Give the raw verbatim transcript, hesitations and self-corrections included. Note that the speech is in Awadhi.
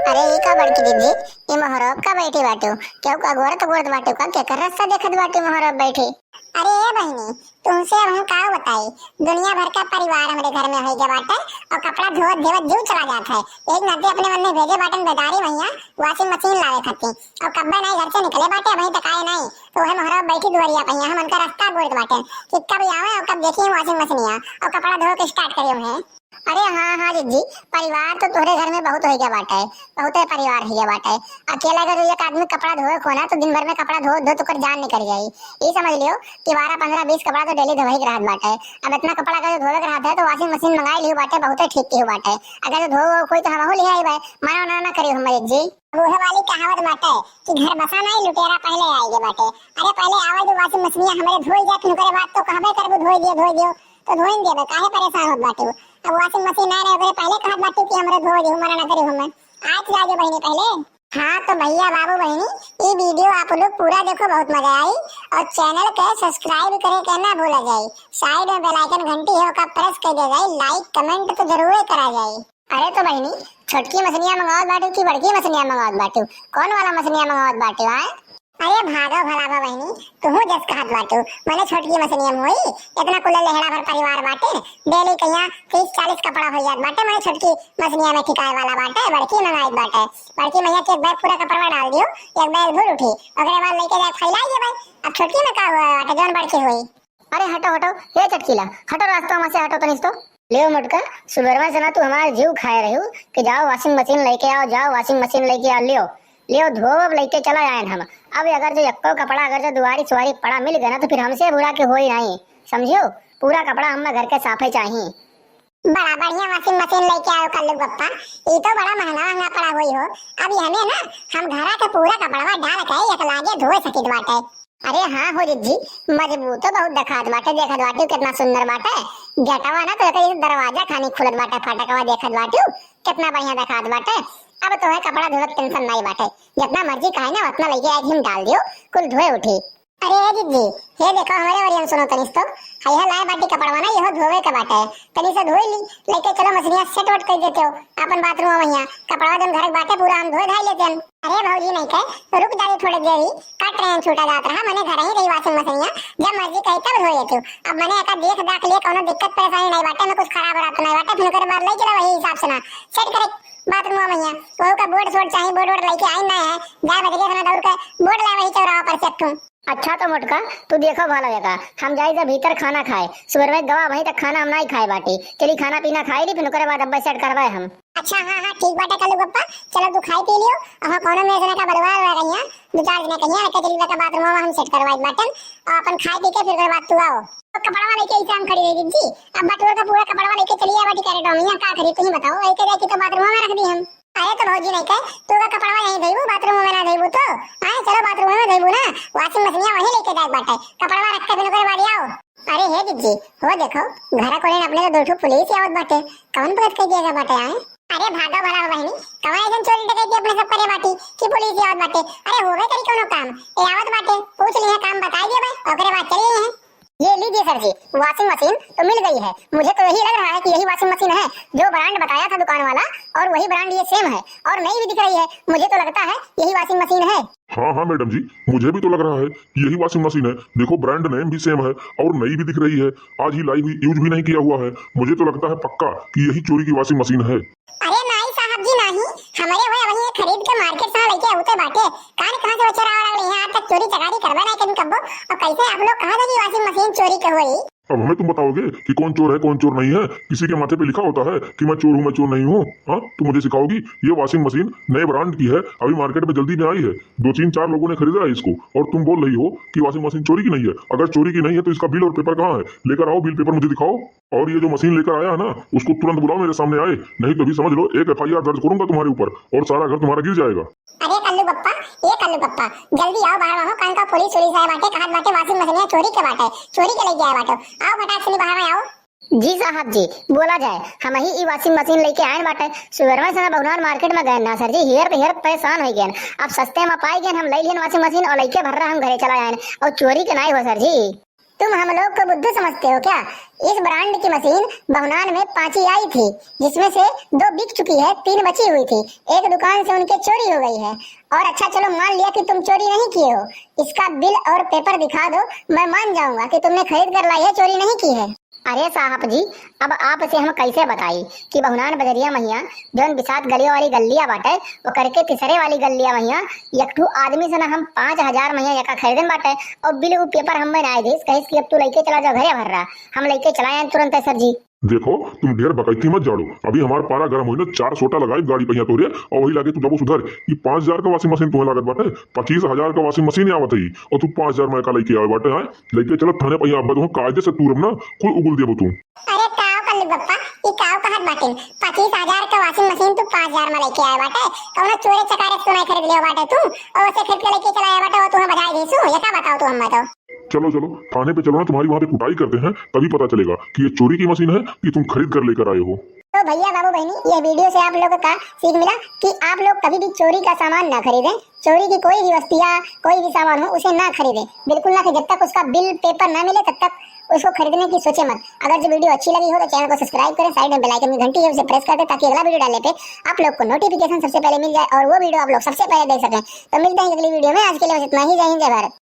अरे ई का बड़की दीदी, ई मोहरब का बैठी बाटू? केहू का गोरत गोरत बाटू का? केकर रस्ता देखत बाटू मोहरब बैठी? अरे ए बहिनी, तुमसे अब हम का बताई, दुनिया भर का परिवार हमरे घर में होइ गया बाटे और कपड़ा धोवत धोवत जीव चला जात है। एक नाते अपने मन में भेजे बाटन बेदारी भैया washing machine लावे खातिर, और कब्बे नहीं घर से निकले बाटे, अबहीं तक आए नहीं, तो वह मोहरब बैठी दुआरिया पे हम उनका रस्ता गोरत बाटे कि कब आवे और कब देखी washing machine और कपड़ा धोवे के start करे हैं। अरे हाँ, हाँ जिज्जी, परिवार तो तोहरे घर में बहुत होइ गया बाटे, बहुते परिवार होइ गया बाटे। अकेला अगर एक आदमी कपड़ा धोवे को ना, तो दिन भर में कपड़ा धो धो तो ओकर जान निकल जाई। ई समझ लियो कि बारह, पन्द्रह, बीस कपड़ा तो daily धोवे के रहत बाटे। अब इतना कपड़ा अगर धोवे के रहत है, तो washing machine मंगाई लियो बाटे, बहुते ठीक कियो बाटे। अगर तो धो कोई तो हमहू ले आई भाई, मना ना, ना करियो हम जिज्जी। बूढ़े वाली कहावत बाटे कि घर बसा नहीं, लुटेरा पहले आएगे बाटे। अरे पहले आवे दो washing machine, हमरे धोई जाए, फिर ओकरे बाद तो कहबे करबू धोई दियो, धोई दियो, तो धोइन देबे, काहे परेशान होत बाटे? अब washing machine ना रहे, ओकरे पहले कहत बाटे कि हमरे धोई दियो, मना ना करियो हमें। आज ला दो बहिनी पहले। हाँ तो भैया बाबू बहिनी, ई video आप लोग पूरा देखो, बहुत मजा आई। और channel के subscribe करे के ना भूला जाए, side में bell icon घंटी है, ओका press कर दिया जाए, like comment तो जरूर करा जाए। अरे तो बहिनी, छोटकी मछलियाँ मंगावत बाटू कि बड़की मछलियाँ मंगावत बाटू? कौन वाला मछलियाँ मंगावत बाटू, आय? अरे भागो भला बा बहिनी, तुहू जस कहत बाटू, मने छोटकी मछलियाँ में होई, इतना कुल लेहड़ा भर परिवार बाटे, daily कहिया तीस चालीस कपड़ा हो जात बाटे, मने छोटकी मछलियाँ में ठिकाए वाला बाटे, बड़की मंगाइत बाटे, बड़की मैया के एक bag पूरा कपड़वा डाल दियो, एक bag धूल उठी, ओकरे बाद लेके जाए फैलाई देबे। अब छोटकी में का हुआ बाटे, जौन बड़की होई। अरे हटो, हटो, हे चटकीला, हटो रास्ता में से, हटो तनिस तो। लियो मोटका, सुबेरवा से ना तू हमार जीव खाए रह्यू कि जाओ washing machine लेके आओ, जाओ washing machine लेके आओ, लियो, लियो धोब लेके चला आयन हम। अब अगर जो एक्को कपड़ा अगर जो दुआरी सुआरी पड़ा मिल गया ना, तो फिर हमसे बुरा के होई नहीं, समझियो? पूरा कपड़ा हमें घर के साफे चाही। बड़ा बढ़िया washing machine लेके आयो कल्लू पप्पा, ई तो बड़ा महंगा महंगा पड़ा होई हो। अब ये हमें ना, हम घरा के पूरा कपड़वा डाल के एक लागे धोए सकित बाटे। अरे हाँ हो जिज्जी, मजबूत तो बहुत देखात बाटे, देखत बाटे कितना सुंदर बाटे। गेटवा ना तो एकर जैसे दरवाजा खानी खुलत बाटे, फाटकवा देखत बाटे, कितना बढ़िया देखात बाटे। अब तो है कपड़ा धोवे के tension नहीं बाटे, जितना मर्जी कहे ना उतना लेके आके हम डाल दियो, कुल धोए उठी। अरे ए जिज्जी, हे देखो हमरे ओरियन सुनो तनिस तो, है लाए बाटी कपड़वा ना, यहो धोवे के बाटे, तनी से धोई ली, लेके चलो मछलियाँ set वट कर देते हो अपन bathroom में, यहाँ कपड़वा जौन घर के बाटे पूरा हम धोए धाई लेते हैं। अरे भौजी नहीं कहे, रुक जाओ थोड़े देरी, कट रहे हैं, छूटा जात रहा, मने घर ही रही washing मशीनिया, जब मर्जी कही तब धो लेती हूँ। अब मने एका देख दाख लिए, कोनो दिक्कत परेशानी नहीं बाटे, में कुछ खराब हो रहा तो नहीं बाटे, फिर ओकरे बाद ले चलो वही हिसाब से ना सेट करे बाथरूम में। वहू का बोर्ड सोर्ड चाहिए, बोर्ड वोर्ड लेके आई ना है, जाए बजरिया से ना दौड़ के बोर्ड लाए वही चौराहा पर से एक ठो। अच्छा तो मोटका, तू देखो भला देखा, हम जाई जा भीतर खाना खाए, सुबह में गवा वहीं तक खाना हम नहीं खाए बाटी, चली खाना पीना खाई ली, फिर ओकरे बाद अब्बे सेट करवाए हम। अच्छा, हाँ, हाँ, ठीक बाटे कल्लू पप्पा, चलो तू खाई पी लियो, और हाँ, कोनो में से ना का बरुआ हुआ कहिया, दो चार जने कहिया, रखे चली लगा बाथरूम में हम सेट करवाई बाटन, और अपन खाए पी के फिर ओकरे बाद तू आओ। तो कपड़वा लेके इसे हम खड़ी रही जी, अब बटोर का पूरा कपड़वा लेके चली आवा, ठीक है, डोमिया का करी, तुम ही बताओ, एक जाए की तो बाथरूम में रख दी हम। अरे तो भौजी नहीं कहे, तू का कपड़वा यहीं धोइबू, बाथरूम में ना धोइबू तो? आए, चलो बाथरूम में धोइबू ना, washing मशीनिया वहीं लेके जाए बाटे, कपड़वा रख के फिर ओकरे बाद आओ। अरे हे जिज्जी, हो देखो, घर कोने अपने तो दो ठो पुलिस आवत बाटे, कौन पकड़ के दिया बाटे आए? अरे भागो भला हो बहिनी, कौन ऐसन चोरी डकैती अपने सब करे बाटी कि पुलिस आवत बाटे? अरे होवे करी कोनो काम, ए आवत बाटे, पूछ लिहे काम बताई दिए भाई, ओकरे बाद चली हैं। ये लीजिए सर जी, washing machine तो मिल गई है। मुझे तो यही लग रहा है कि यही washing machine है जो ब्रांड बताया था दुकान वाला, और वही ब्रांड ये सेम है और नई भी दिख रही है। मुझे तो लगता है यही washing machine है। हाँ, हाँ मैडम जी, मुझे भी तो लग रहा है कि यही washing machine है। देखो, ब्रांड नेम भी सेम है और नई भी दिख रही है। आज ही लाई हुई, यूज भी नहीं किया हुआ है। मुझे तो लगता है पक्का कि यही चोरी की washing machine है। अरे नाई साहब जी नाही, हमरे वह वही खरीद के मार्केट से लेके आउते बाटे। कान कहाँ से बच्चा रहा लग रही है, आज तक चोरी चकारी करबे नहीं कभी कब्बो। और कैसे आप लोग कहा था कि washing machine चोरी के हुई? अब हमें तुम बताओगे कि कौन चोर है, कौन चोर नहीं है? किसी के माथे पे लिखा होता है कि मैं चोर हूँ, मैं चोर नहीं हूँ? हाँ, तुम मुझे सिखाओगी? ये washing machine नए ब्रांड की है, अभी मार्केट में जल्दी में आई है, दो तीन चार लोगों ने खरीदा है इसको, और तुम बोल रही हो कि washing machine चोरी की नहीं है। अगर चोरी की नहीं है तो इसका बिल और पेपर कहाँ है? लेकर आओ, बिल पेपर मुझे दिखाओ। और ये जो मशीन लेकर आया है ना, उसको तुरंत बुलाओ मेरे सामने आए, नहीं तो भी समझ लो एक F I R दर्ज करूंगा तुम्हारे ऊपर और सारा घर तुम्हारा गिर जाएगा। अरे कल्लू पप्पा, ए कल्लू पप्पा, जल्दी आओ बाहर, वहाँ कान का पुलिस उलिस आए बाटे, कहत बाटे washing मशीन चोरी के बाटे, चोरी के लेके आए बाटे। आओ फटाक से बाहर में आओ। जी साहब जी, बोला जाए, हम ही ई washing machine लेके आए बाटे। सुबह से हम बहुनार मार्केट में गए ना सर जी, हेर हेर परेशान हो गए। अब सस्ते में पाई गए, हम ले लियन washing machine और लेके भर रहा हम घरे चला आए और चोरी के नाई हो सर जी। तुम हम लोग को बुद्धू समझते हो क्या? इस ब्रांड की मशीन बहुनान में पांची आई थी, जिसमें से दो बिक चुकी है, तीन बची हुई थी। एक दुकान से उनके चोरी हो गई है। और अच्छा चलो, मान लिया कि तुम चोरी नहीं किए हो, इसका बिल और पेपर दिखा दो, मैं मान जाऊंगा कि तुमने खरीद कर लाई है, चोरी नहीं की है। अरे साहब जी, अब आपसे हम कैसे बताई कि बहुनान बजरिया महिया जौन बिसात गलियों वाली गल्लिया बाटे, ओकर के तीसरे वाली गल्लिया महिया एक ठू आदमी से ना हम पाँच हजार महिया यका खरीदन बाटे, और बिल उ पेपर हमें नाय देस, कहिस कि अब तू लइके चला जाओ घरे भर रहा, हम लइके चला आए तुरंत है सर जी। देखो, तुम ढेर बकैती मत झाड़ो, अभी हमार पारा गरम होई ना, चार सोटा लगाई गाड़ी पहिया तोरे, और वही लागे तू जबो सुधर। ये पाँच हजार का वॉशिंग मशीन तुम्हें लागत बाटे, पच्चीस हजार का वॉशिंग मशीन आवत है, और तू पाँच हजार में का लइके आवे बाटे, हैं? लइके चलो थाने पहिया, अब तुम कायदे से तूरब ना, कुल उगुल देबो तू। अरे काव कल्लू बप्पा, ई काव कहत बाटे? पच्चीस हजार का वॉशिंग मशीन तू पाँच हजार में लइके आए बाटे, कौनो चोरे चकारे से तो नहीं खरीद लियो बाटे तू, और उसे खरीद के लइके चला आए बाटे, वो तुम्हें बजाय देसु, ये का बताओ तू हमें तो। चलो चलो, थाने पे चलो ना, तुम्हारी वहाँ पे कुटाई करते हैं, तभी पता चलेगा कि ये चोरी की मशीन है कि तुम खरीद कर लेकर आए हो। तो भैया बाबू बहनी, ये वीडियो से आप लोगों का सीख मिला कि आप लोग कभी भी चोरी का सामान ना खरीदें, चोरी की कोई भी वस्तु या कोई भी सामान हो उसे ना खरीदें, बिल्कुल ना खरीदें। जब तक उसका बिल पेपर ना मिले तब तक उसको खरीदने की सोचे मत। अगर जो वीडियो अच्छी लगी हो तो चैनल को सब्सक्राइब करें, साइड में बेल आइकन की घंटी है उसे प्रेस कर दें ताकि अगला वीडियो डालने पे आप लोग को नोटिफिकेशन सबसे पहले मिल जाए और वो वीडियो आप लोग सबसे पहले देख सकें। तो मिलते हैं अगली वीडियो में, आज के लिए बस इतना ही। जय हिंद, जय भारत।